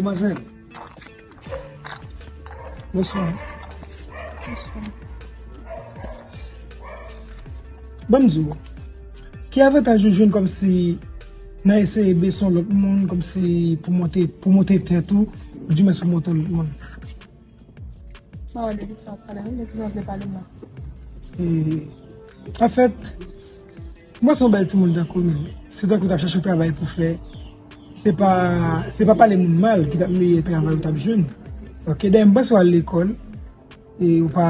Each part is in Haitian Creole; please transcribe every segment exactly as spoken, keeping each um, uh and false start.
Manzèl. Bonswa. Ban m di w, ki avantaj ou jwenn kòmsi nan eseye bese yon lòt moun, kòmsi pou monte, pou monte tèt ou, oudimwens pou monte yon lòt moun? Mwen wè de ki sa w ap pale, wi, de ki sa w vle pale m la. E, anfèt, mwen se yon bèl timoun tankou w menm. Se tankou w t ap chèche yon travay pou fè. Se pa, se pa pale moun mal ki t ap meyè travay ou t ap jwenn. Oke, dayè m panse w al lekòl, e ou pa,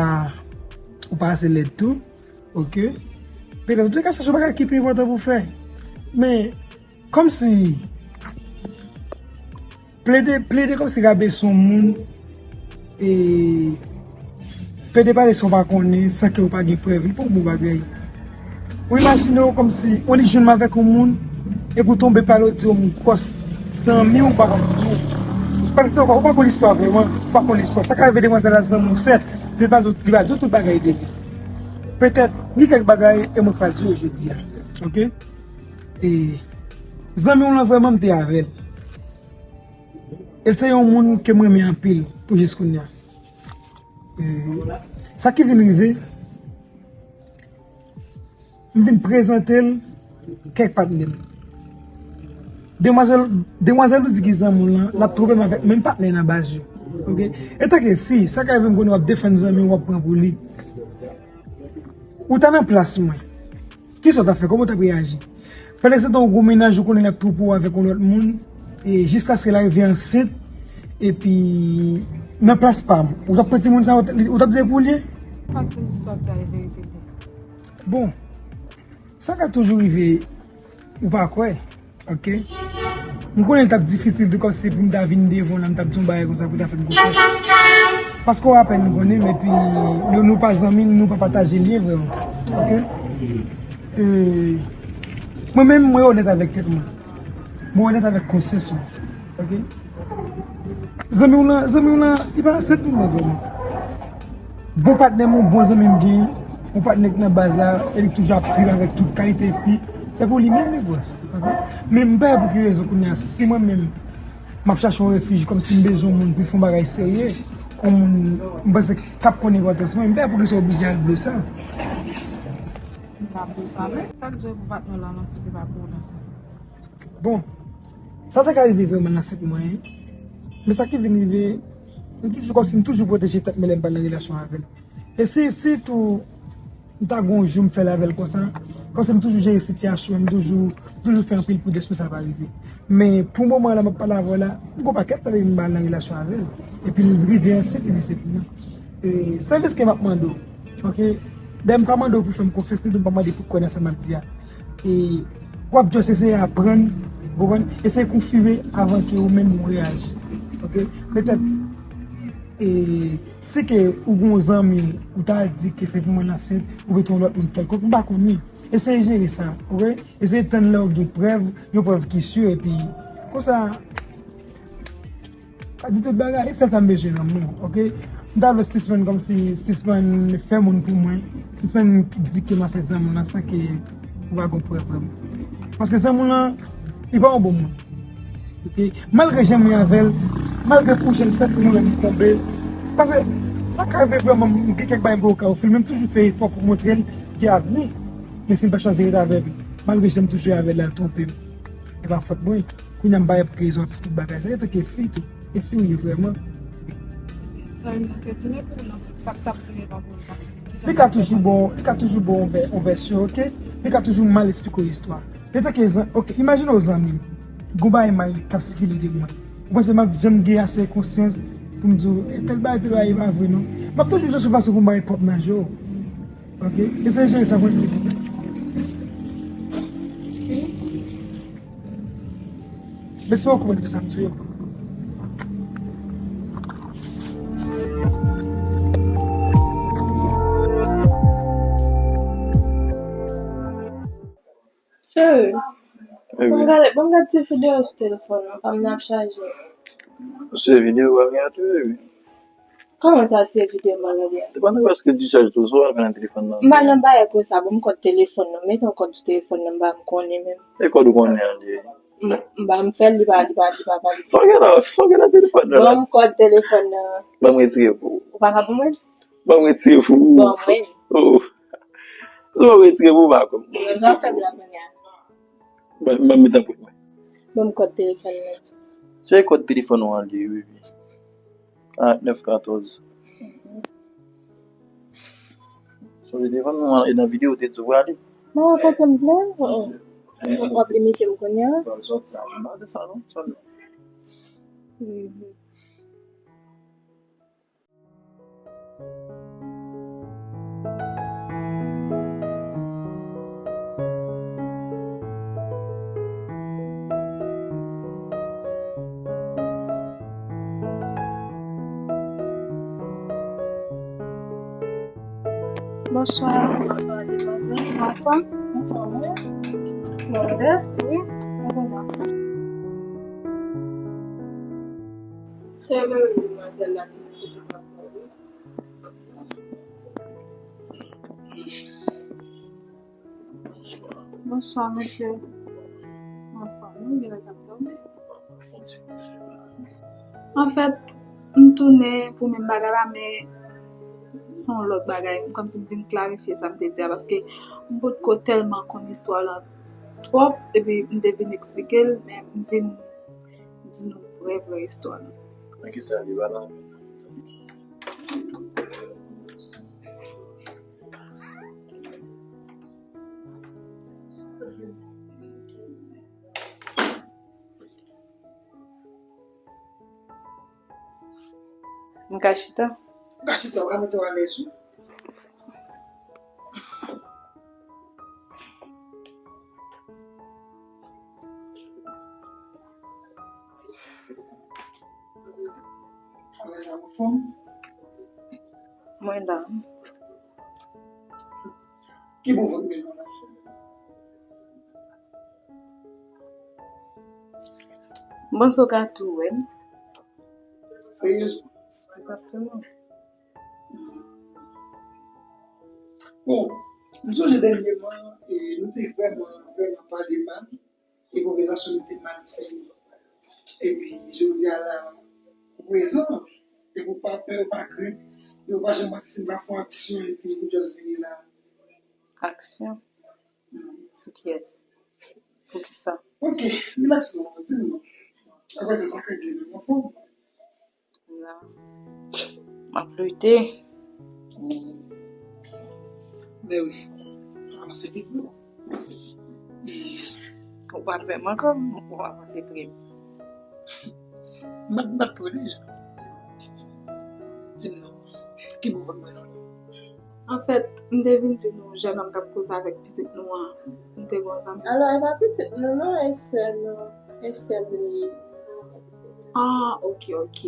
ou pa ase lèd tou. Oke. Petèt ou te ka chèche yon bagay ki pi enpòtan pou fè. Men, kòmsi, plede, plede kòmsi rabese yon moun, e plede pale sa w pa konnen, san ke w pa gen prèv, li pa yon bon bagay. Ou imajine w kòmsi, w annik jwenn avèk yon moun, epi w tonbe pale w di yon moun gwòs, zanmi w pa ka di w. Paske ou pa, ou pa konn istwa vrèman, ou pa konn istwa. Sa ka rive demwazèl la zanmi w, sèt, li pa di w, li pa di w tout bagay de li. Petèt, gen kèk bagay, e mwen pa di w jodi a. Oke? E zanmi w lan vrèman m te avè l. E l se yon moun ke m renmen anpil pou jis kounye a. E sa ki vin rive, m vin prezante l kèk patnè m. Demwazèl, demwazèl ou di ki zanmi w lan, l ap twonpe m avèk menm patnè nan baz yo. Oke? Etanke fi, sa ka rive m konnen w ap defann zanmi w, w ap pran pou li. Ou ta nan plas mwen. Kisa w t ap fè? Kòman w t ap reyaji? Pandan se tan, ou gwo mennaj ou konnen l ap twonpe w avèk yon lòt moun, e jiskaske l arive ansent, epi nan plas pa m, ou t ap pran timoun sa, ou t, ou t ap di e pou li? Sa k di m si sa w di a e verite vre. Bon, sa ka toujou rive, ou pa kwè. Oke. M konnen l t ap difisil tou, kòmsi pou m ta vin devan w la, m t ap di yon bagay konsa pou w ta fè m konfyans. Paske w apèn m konnen m, epi nou, nou pa zanmi, nou pa pataje lyen vrèman. Oke? E, mwen menm, mwen onèt avèk tèt mwen. Mwen onèt avèk konsyans mwen. Oke? Zanmi w lan, zanmi w lan, li pa ansent pou mwen vrèman. Bon patnè m, yon bon zanmi m gen, yon patnè k nan baz la, e li toujou ap trip avèk tout kalite fi. Se pou li menm li gwòs. Oke? Men m pa wè pou ki rezon kounye a, si mwen menm, m ap chache yon refij, kòmsi m bezwen yon moun pou fè yon bagay serye, yon moun m panse k ap konn enpòtans mwen, m pa wè pou ki sa w oblije al blosa. M pa blosa, men sa k di w pou patnè w lan ansent, li pa pou w ansent. Bon, sa te ka rive vrèman nan sèt mwa, wi. Men sa ki vin rive, m toujou kòmsi m toujou pwoteje tèt mwen lè m pral nan relasyon avè l. E si, si tou, m ta gon jou m fè l avè l konsa, kòmsi m toujou jere sitiyasyon an, m toujou, toujou fè anpil prudans pou sa pa rive. Men pou moman la m ap pale avè w la, m gon pakèt tan depi m pral nan relasyon avè l. Epi l rive ansent, li di se pou mwen. E, sèvis ke m ap mande w, oke? Dayè m pa mande w pou fè m konfyans, ni tou m pa mande pou kwè nan sa m ap di a. E, w ap just eseye aprann, w konprann? Eseye konfime avan ke ou menm ou reyaji. Oke? Petèt, e, si ke ou gon zanmi, ou ta di ke se pou mwen l ansent, oubyen te yon lòt moun kèlkonk, m pa konnen. Eseye jere sa, oke? Eseye tann lè w gen prèv, yon prèv ki si, epi konsa, pa di tout bagay, e sèl sa m bezwen nan moun, oke? M ta vle sispann kòmsi, sispann fè moun pou mwen, sispann di ke m ansent zanmi w lan san ke ou pa gon prèv vrèman. Paske zanmi w lan, li pa yon bon moun. Oke? Malgre jan m ye avè l, malgre pou jan m santi mwen menm m konble, paske sa ka rive vrèman, m gen kèk bagay m poko ka ofri l, men m toujou fè efò pou montre l gen avni. Men si l pa chwazi ret avè m, malgre jan m toujou ye avè l la, l twonpe m. E pa fòt mwen. Kounye a m pa wè pou ki rezon l ap fè tout bagay sa. Etanke fi tou, e fi w ye vrèman. Sa vin nan kè di men pou w nan sa k t ap di men pa pou w pase. Li ka toujou bon, li ka toujou bon yon vè-, yon vèsyon, oke? Li ka toujou mal esplike w istwa. Etanke zan-, oke, imajine w zanmi m. Gon bagay mal k ap sikile de mwen. Ou panse m ap janm gen ase konsyans pou m di w, "E, tèl bagay, tèl bagay, e pa vre non." M ap toujou chèche fason pou m bay pwòp nan je w. Oke? Eseye jere sa pou mwen, silvouplè. M espere w konprann tout sa m di w yo. Cheri, ban m gade, ban m gade ti videyo sou telefòn nan, pa m nan ap chaje. Se videyo w ap gade, baby. Kòman sa se videyo m ap gade a? Se pa nan prèske dichaj tou sou ap nan telefòn nan. M pa nan bagay konsa, ban m kòd telefòn nan, mete yon kòd sou telefòn nan, m pa m konnen menm. E kòd ou konnen an li ye? M ba m fè l, li pa, li pa, li pa pale. Sa w gen nan, sa w gen nan telefòn nan la? Ban m kòd telefòn nan. Ban m retire pou ou. Ou pa ka pou mwen? Ban m retire pou ou. Ban mwen. Oh. Si w retire pou ou, pa konn. Sa w fè m la kounye a? Ban, ban m tanpri mwen. Ban m kòd telefòn nan. Se kòd telefòn ou an li, wi, wi. Karant nèf katòz. Sonje devan nou an, e nan videyo, ou te di w prale. Mwen rakonte m vle. W ap imite m kounye a. Bon, sòti sa, m pa di sa non, sòti. Mhm. Bonswa. Bonswa, demwazèl. Bonswa. Anfòm, wi. Mwen de? Wi. Mwen kontan. Se menm demwazèl la ki te pale. Bonswa, mesye. Anfòm, wi, gen lè k ap tande. Anfèt, m tounen pou menm bagay la, men se yon lòt bagay. Kòmsi m vin klarifye sa m te di a, paske m potko tèlman konn istwa lan twòp, epi m te vin eksplike l, men m vin di nou vrè, vrè istwa lan. Nan ki sa li va la? M ka chita? Ou ka chita, ou ka mete w alèz, wi. Alèz, anfòm? Mwen la. Ki bon vant mwen la? M panse w ka tou wè m. Seryezman? Egzakteman. Bon, m sonje dènyèman, e, nou te vrèman, vrèman pale mal, e konvèsasyon nou te mal fini. Epi, jodi a la, ou prezan, epi ou pa pè, ou pa krent, e ou pa janm panse si m pa fè yon aksyon, epi ou just vini la. Aksyon? Sou kiyès? Poukisa? Ok, rilaks non, di m non. Apre sa, sa k regle menm, anfòm? La, m ap lite. Men wi, avanse pi pre. E ou pa t wè m ankò, ou avanse pre. M pa t, m pa t pre deja. Di m non, ki bon vant mwen non? Anfèt, m te vin di nou, jènòm k ap koze avèk pitit nou an, m te gon zanmi. Alò, e pa pitit nou non, e sè nou, e sè m li ye. Ah, ok, ok.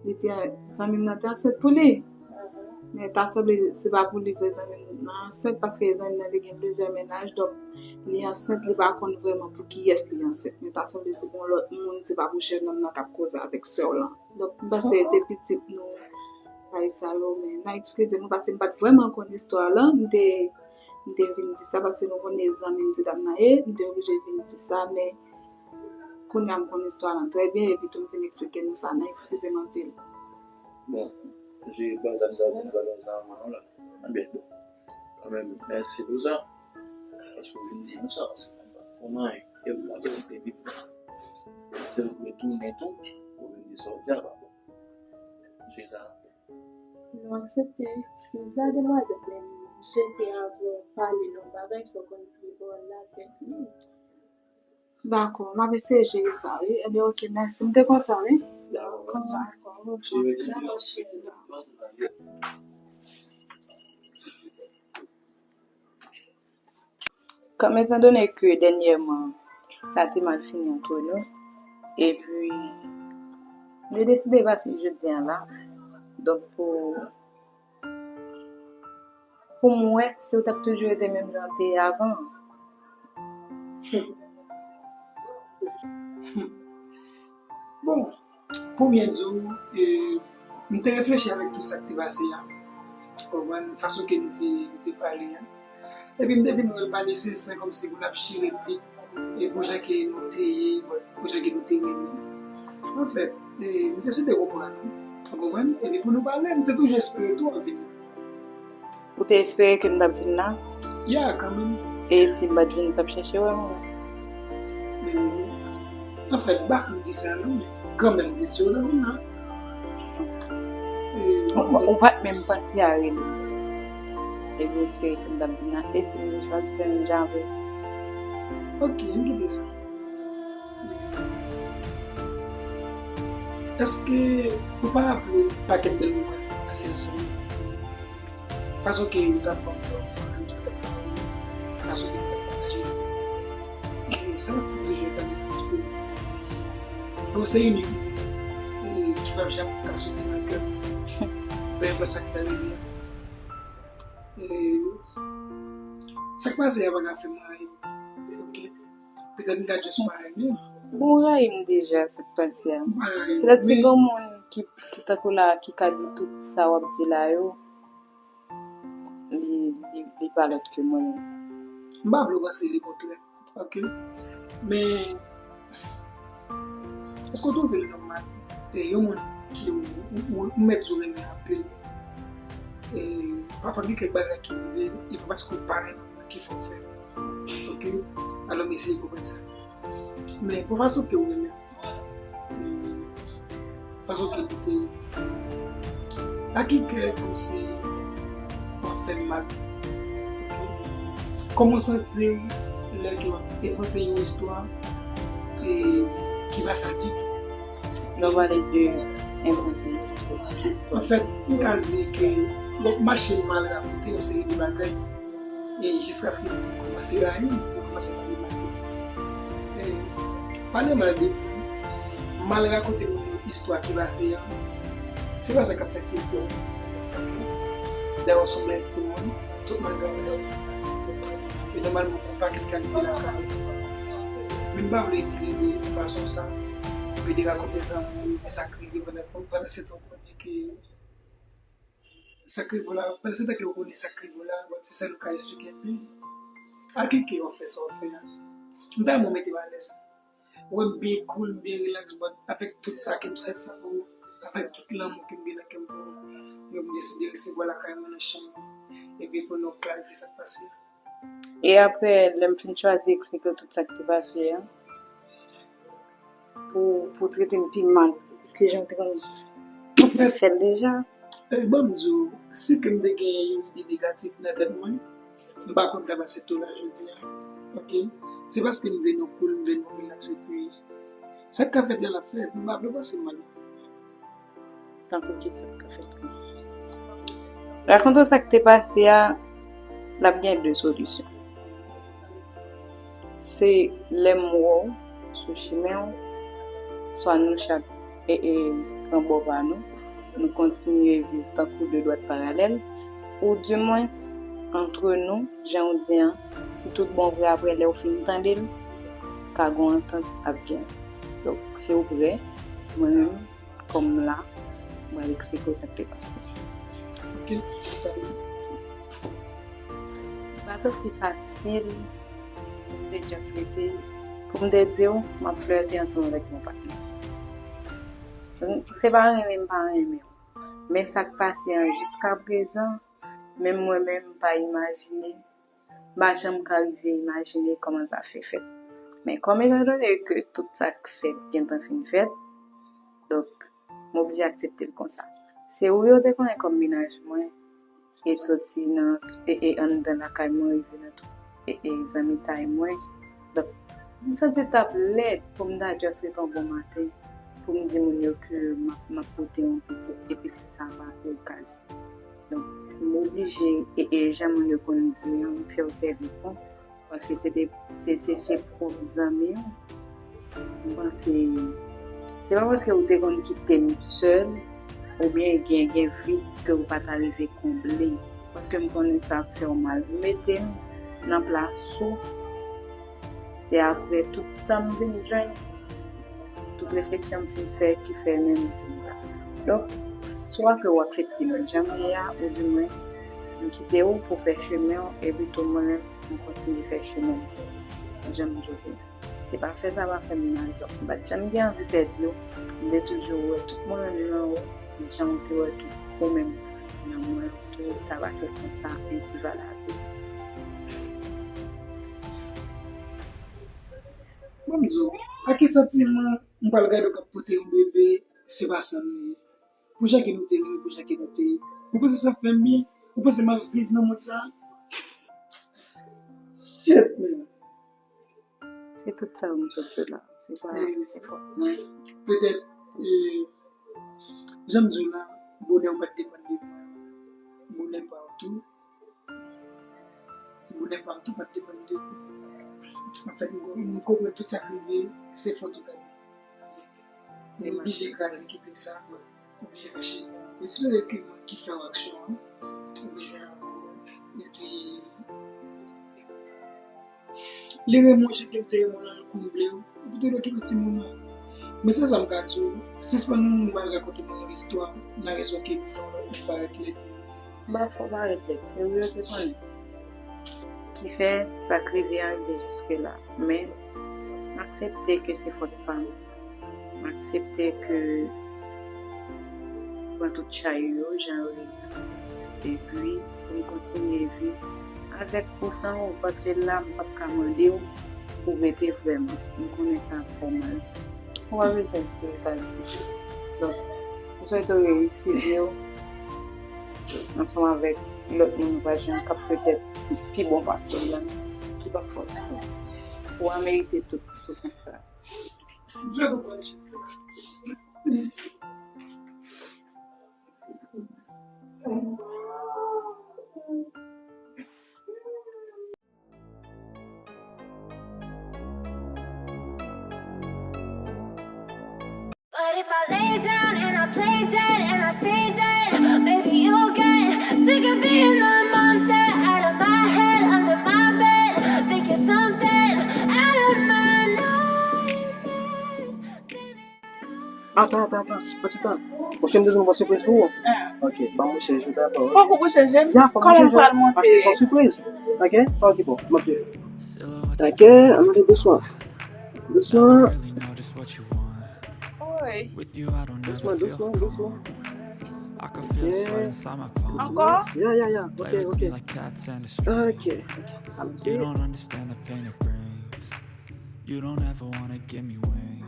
Li te, zanmi m nan te ansent pou li. Men ta sanble se pa pou li vre zanmi m nan ansent, paske zanmi m nan li gen plizyè mennaj, donk li ansent, li pa konn vrèman pou kiyès li ansent. Men ta sanble se pou yon lòt moun, se pa pou jennonm nan k ap koze avèk sè w lan. Donk, m panse te pitit nou, bagay sa yo, men n a eskize m wi, paske m pa t vrèman konn istwa lan. M te, m te vin di sa paske nou konnen zanmi m ti dam nan ye, m te oblije vin di sa, men kounye a m konn istwa lan trè byen, epi tou m vin eksplike nou sa, n a eskize m anpil. Bon, je panse sa se valè sa mwen la. Ebyen, bon, kanmenm, mèsi pou sa. Paske w vin di nou sa, paske mwen pa t konn anyen. E w pa te epi se w retounen tou, ou vin di sa w di a pa bon. Jeza. Nou aksepte eskiz la, demwazèl, men misye te avè w pale nan bagay, fò w konn pi bò latèt li. Dakò, m ap eseye jere sa, wi. Ebyen, ok, mèsi. M te kontan, wi. Dakò, dakò, ok. Dakò, cheri. Kanmenm, etandone ke dènyèman, sa te mal fini ant nou, epi, m te deside pase jodi a la. Donk, pou, pou m wè si w t ap toujou rete menm jan w te ye avan. Bon, pou byen di w, e, m te reflechi avèk tout sa k te pase a. Ou konprann fason ke nou te, nou te pale a. Epi m te vin wè l pa nesesè kòmsi pou n ap chire pye e pou jan ke nou te ye, pou jan ke nou te renmen. Anfèt, e, m te site konprann ou, ou konprann? Epi pou nou pale, m te toujou espere tou w ap vin. Ou te espere ke m t ap vin la? Ya, kanmenm. E si m pa t vin, ou t ap chèche wè mwen? Hmm. Anfèt, m pa fin di sa non, men kanmenm m te espere w t ap vin la. Ou pa t menm panse a rele m. Epi ou espere ke m t ap vin la. E si m te chwazi fè menm jan avè w? Ok, ann kite sa. Èske ou pa raple w pakèt bèl moman nou pase ansanm? Fason ke ou t ap ban m love mwen, ou t ap ba m, fason ke nou t ap pataje. E sa se te toujou yon gade respè. Ou se inik moun ki p ap janm ka soti nan kè m. Peu importe sa k ta rive. E sa k pase a pa ka fè m rayi w. Ok? Petèt m ka just pa renmen w. Bon, ou rayi m deja, sa k pase a. M pa rayi w. Petèt si gen moun ki, ki tankou la, ki ka di tout sa w ap di la yo, li, li, li pa lòt ke mwen menm. M pa vle w panse lekontrè. Ok? Men, èske w twouve l nòmal? E yon moun ki ou, ou, ou, ou mèt di w renmen anpil. E pafwa gen kèk bagay ki rive, e pa paske w pa renmen moun ki fè w fè. Ok? Alò, m eseye konprann sa. Men, pou fason ke w renmen m, e fason ke nou te ye, a ki kè kòmsi w ap fè m mal. Ok? Kòman w santi w lè ke w ap envante yon istwa e ki pa sa ditou? Lè w pale de envante istwa, ki istwa? Anfèt, m ka di ke, bon, m mache mal rakonte yon seri de bagay e jiskaske m kòmanse rayi w, m kòmanse pale mal. E pale mal de moun, mal rakonte moun yo istwa ki pase an, se pa sa k ap fè fiyète w. Dayè, w se yon bèl timoun, tout moun ka wè sa. E nòmalman, ou gon pakèt kalite lakay ou. Men m pa vle itilize fason sa pou ede rakonte zanmi w, men sa k rive pandan, pandan se tan w konnen ke sa k rive w la, pandan se tan ke w konnen sa k rive w la, bon, se sèl ou ka eksplike. Men, a ki kè w ap fè sa w ap fè a? M ta renmen w mete m alèz. Ou wè m byen cool, m byen relax, but avèk tout sa ke m santi pou ou, avèk tout lanmou ke m gen nan kè m pou ou, yo m deside resevwa lakay mwen nan chanm mwen, epi pou nou klarifye sa k pase a. E apre, lè m fin chwazi eksplike w tout sa k te pase a, pou, pou w trete m pi mal ke jan w te konn fè l deja. E ban m di w, si ke m te genyen yon ide negatif nan tèt mwen, m pa konn t ap aksepte w la jodi a. Ok? Se paske m vle nou cool, m vle nou relax, epi sa k ka fèt la, l ap fèt. M pa vle w pase mal. Tankou kisa k ka fèt konsa? Rakonte w sa k te pase a, l ap gen de solisyon. Se lè m wè w sou chimen w, swa nou chak e, e, pran bò pa nou, nou kontinye viv tankou de dwat paralèl, oudimwens, antre nou, jan w di an, si tout bon vre apre lè w fin tande l, ka gon antant ap gen. Donk, si w prè, mwen menm, kòm m la, m pral eksplike w sa k te pase. Ok? Li pa t osi fasil pou m te just rete, pou m te di w, m ap flète ansanm avèk yon patnè. Se pa renmen m pa renmen w. Men sa k pase an jiskaprezan, menm mwen menm m pa imajine, m pa janm ka rive imajine kòman sa fè fèt. Men kòm etandone ke tout sa k fèt gentan fin fèt, donk, m oblije aksepte l konsa. Se ou yo te konnen kòm mennaj mwen, e soti nan, e, e anndan lakay mwen, rive nan tout, e, e zanmitay mwen. Donk, m santi l t ap lèd pou m ta just rete yon bon maten, pou m di moun yo ke m ap, m ap pote yon pitit, e pitit sa pa pou Okazi. Donk, m oblije, e, e jan moun yo konn di an, m fè w sèvi pon, paske se te, se, se, se pwòp zanmi w. M panse, se pa paske ou te konn kite m sèl, oubyen gen, gen vid ke ou pa ta rive konble. Paske m konnen sa ap fè w mal. Ou mete m nan plas ou. Se apre tout tan m vin jwenn, tout refleksyon m fin fè, ki fè menm m vin la. Donk, swa ke w aksepte m jan m ye a, oudimwens, m kite w pou fè chemen w, epi tou mwen menm, m kontinye fè chemen m. jan m di w. Se pa fè sa pa fè m mal, donk m pa t janm gen anvi pèdi w. M te toujou wè tout mwen menm nan ou, jan w te wè tout ou menm nan mwen tou, sa pase konsa, ensi va lavi. Bon, m di w, ak ki santiman m pral gade w k ap pote yon bebe, se pa sa m ye. Pou jan ke nou te rele, pou jan ke nou te ye. Ou panse sa fè m byen? Ou panse m ap viv nan mond sa? Shit, man. Se tout sa m sot di la. Se pa, se fò. Petèt, eh, jan m di w la, bonè w pa t depann de mwen. Bonè pa w tou. Bonè pa m tou pa t depann de mwen. Anfèt, m, m konprann tout sa k rive, se fòt ou pa m. Mwen oblije kraze kite sa, mwen oblije fè chita. Espere ke moun ki fè w aksyon an rejwenn avè w. Epi, li renmen w jan ke l te renmen w la, l konble w. Epi tou l okipe timoun nan. Men se sa m ka di w, sispann nou mal rakonte mwen yon istwa, nan rezon ke m fè w parèt lèd. M pa fè w parèt lèd, se ou yo te konnen. Ki fè sa k rive a rive jiske la. Men, m aksepte ke se fòt pa m. M aksepte ke m pran tout chay yo, jan yo ye. Epi, pou m kontinye viv avèk ou san ou, paske la, m p ap ka mande w pou w rete vrèman. M konnen sa ap fè w mal. Ou pa bezwen pou w ta di. Donk, m swete w reyisi vi w ansanm avèk lòt moun ou pa jwenn k ap petèt pi bon pase w la, ki p ap fòse w. Ou pa merite tout soufrans sa. But if I lay down and I play dead and I stay dead, maybe you'll get sick of being the monster out of my head, under my bed. Think you're something out of my nightmares. Atann, atann, atann. Yon ti tan. Monchè, m bezwen yon sipriz pou ou. Ok, ban m mouche je w dabò. Fòk ou mouche je m? Ya, fòk m mouche je w. Kòman m pral monte? Paske se yon sipriz. Ok? Ok, bon, m ap jwe. Ok, ann ale dousman. Dousman. Wi. Dousman, dousman, dousman. Ok. Ankò? Ya, ya, ya. Ok, ok. Ok, ok. Alonzi. You don't ever wanna give me wings.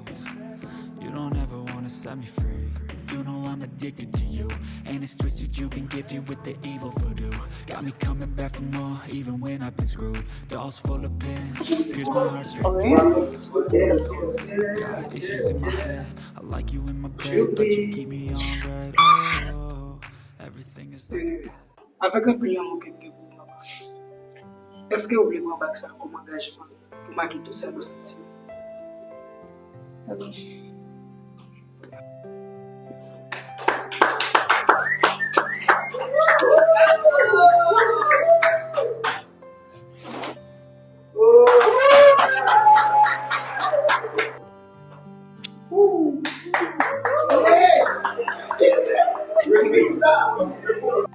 You don't ever wanna set me free. You know I'm addicted to you. And it's twisted, you've been gifted with the evil voodoo. Got me coming back for more, even when I've been screwed. Dolls full of pins, pierce my heart straight through. Got issues in my head. I like you in my bed, but you keep me on red. Oh, everything is like a Avèk anpil lanmou ke m gen pou ou, manman. Èske ou vle pran bag sa a kòm angajman pou make tout sa nou santi yo?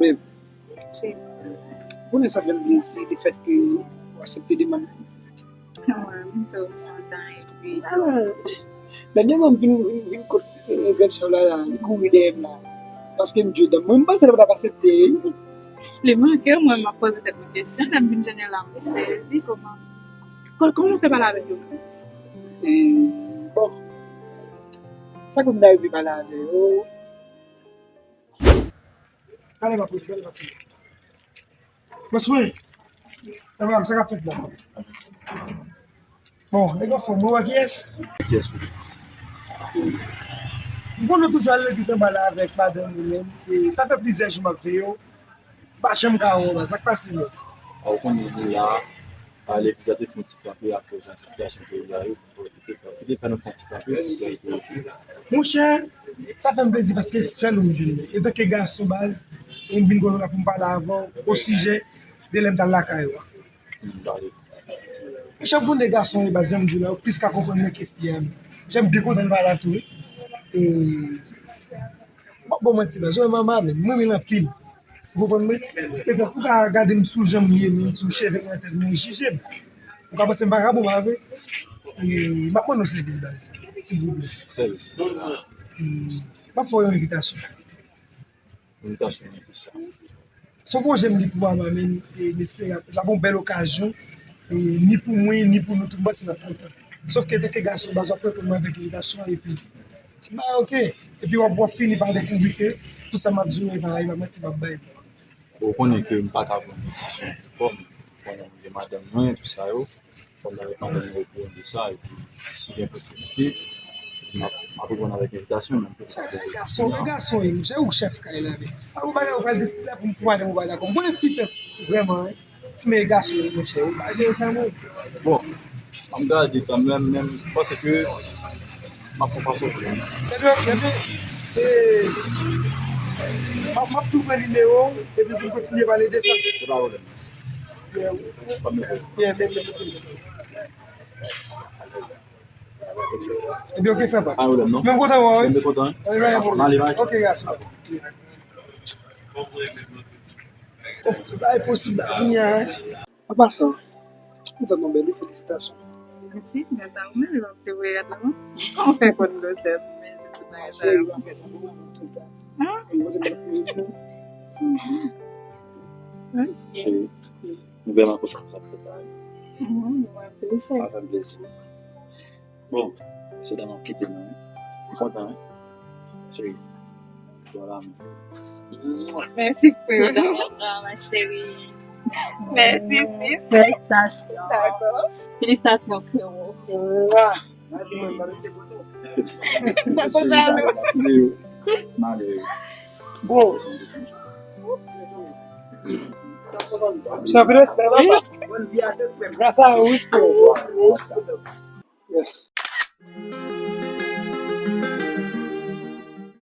Babe, ou konnen sa fè m plezi, lefèt ke ou aksepte demann mwen. Mwen, m tou kontan, epi. Ala, dènyèman, m vin, vin, vin kot, eh, grandsè w la, la, li kouri dèyè m la. Paske m di w, mwen, m panse l pa t ap aksepte. Li manke w, mwen, m ap poze tèt mwen kesyon, lè m vin jwenn yo la, m sezi, kòman, kò-, kòman w fè pale avèk yo menm? Eh, bon, sa ke m ta rive pale avè yo, Gade m ap ri, gade m ap ri. Bòs mwen, sa va, sa k ap fèt la? Bon, nèg anfòm, mwen wè kiyès? Kiyès ou? M konnen w toujou al legliz anba la avèk madanm ou menm. E sa fè plizyè jou m ap veye w. M pa janm ka wè w la, sa k pase menm? A, ou konnen nou la, a, legliz la te fè yon ti kanpe akoz jan sitiyasyon peyi a ye. Monchè, sa fè m plezi paske sèl ou m jwenn. Etanke gason baz, e m vin kote w la pou m pale avè w o sijè de lè m t al lakay ou a. Monchè, ou konn de gason yo baz, jan m di w la, yo plis ka konprann mwen ke fi a menm. Monchè, m byen kontan n pale a tou, wi. E, m p ap ba w manti baz, ou wè manman menm, mwen renmen l anpil. Ou konprann mwen? Petèt ou ka gade m sou jan m ye, menm sou cheve k nan tèt mwen, jije m. Ou ka panse m vakabon, pa vre? E, m ap mande w sèvis, baz, silvouplè. Sèvis. E, m ap fè w yon envitasyon. Envitasyon pou kisa? Se yon pwojè m gen pou mama, men, e, m espere l ap yon bèl okazyon, e, ni pou mwen, ni pou nou tout, m panse n ap kontan. Sòf ke, antanke gason, baz, w ap reponn mwen avèk envitasyon, epi, ba, oke. Epi w ap, w ap fini pa dekouvri ke tout sa m ap di w, e pa, e pa manti m ap bay. Bon, ou konnen ke m pa ka pran desizyon pou kò m. Ou konnen m gen madanm mwen, tout sa yo. Fò m avèk madanm mwen okouran de sa, epi si gen posiblite, m ap, m ap reponn avèk envitasyon, men m poko ka. Gason, men gason, e, monchè, ou chèf kay la, men. Pa yon bagay ou pral deside pou, pou madanm ou pa dakò. M konnen fi pès, vrèman, wi. Ti men gason, monchè, ou pa jere sa, non. Bon, m ap gade kanmenm, men m panse ke m ap fè fason pou mwen. Ebyen, oke, ebyen, e, m ap, m ap tou pran nimewo w, epi pou n kontinye pale de sa. Se pa pwoblèm. Yeah, yeah, yeah, yeah. Ebyen, oke, frè pa. Pa pwoblèm, non. Men m kontan wè w, wi. Mwen kontan, wi. Alright, bro. Mwen ale, mwen ale. Oke, gason. Yeah. Oh, se pa posib la, kounye a, hein. An pasan, ou fè m yon bèl, felisitasyon. Mèsi, mèsi a ou menm, m ap te voye gade la, non? Kòman w fè konn gwosès, men se tout bagay sa yo. Cheri, w ap fè sa pou mwen tout tan. Ah. E mwen se mwen ki fè sa. Ok. Cheri, m vrèman kontan sa fèt la. Mhm, mwen tou, cheri. Sa fè m plezi. Bon, mesye dam ap kite nou, wi. M kontan, wi. Cheri, bon la, men. Mèsi, frè. Kontan, ma chérie. Mèsi, sis. Felisitasyon. Dakò. Felisitasyon, frero. Mwa. Dakò, cheri, balo. Male. Male. Bon. Sa fè respè, papa. Gras a ou, wi, frè. Yes.